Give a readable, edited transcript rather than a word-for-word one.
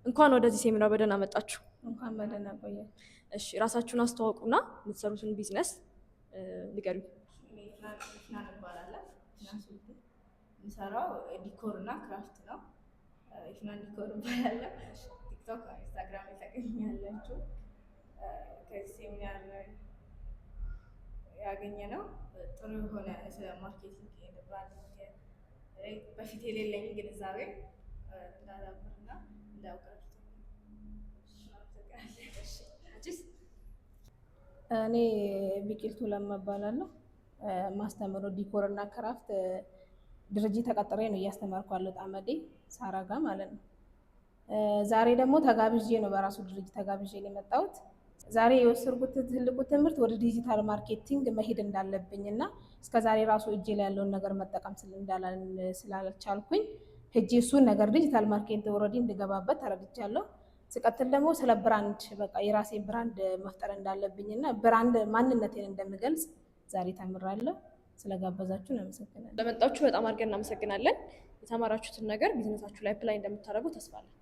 እንኳን ወደዚህ ሴሚናር በደህና መጣችሁ። እንኳን በደህና ቆያችሁ። እሺ፣ ራሳችሁን አስተዋውቁና የምትሰሩትን ቢዝነስ ንገሩኝ። ፍናን እባላለሁ። ፍናን ሱልቲ። የምሰራው decor እና craft ነው። ፍናን Decor እባላለሁ። ቲክቶክ፣ ኢንስታግራም ላይ ታገኛላችሁ። ከዚህ ሴሚናር ያገኘነው ጥሩ የሆነ ስለ marketing፣ branding በፊት የሌለኝ ግንዛቤ እንዳዳብርና እንዳውቅ ረድቶኛል። አንቺስ? እኔ ቢቂልቱ ለማ እባላለሁ። ማስተምረው decor እና craft፣ ድርጅት ተቀጥሬ ነው እያስተማርኩ ያለሁት፣ አመዴ ሳራ ጋ ማለት ነው። ዛሬ ደግሞ ተጋብዤ ነው፣ በራሱ ድርጅት ተጋብዤ ነው የመጣሁት። ዛሬ የወሰድኩት ትልቁ ትምህርት ወደ digital marketing መሄድ እንዳለብኝ እና እስከ ዛሬ ራሱ እጄ ላይ ያለውን ነገር መጠቀም ስላልቻልኩኝ ሄጄ እሱን ነገር digital market already እንድገባበት ተረድቻለሁ። ሲቀጥል ደግሞ ስለ brand፣ በቃ የራሴ brand መፍጠር እንዳለብኝ እና brand ማንነቴን እንደምገልጽ ዛሬ ተምራለሁ። ስለጋበዛችሁን አመሰግናለሁ። ለመጣችሁ በጣም አድርገን እናመሰግናለን። የተማራችሁትን ነገር ቢዝነሳችሁ ላይ apply እንደምታደርጉ ተስፋ አለን።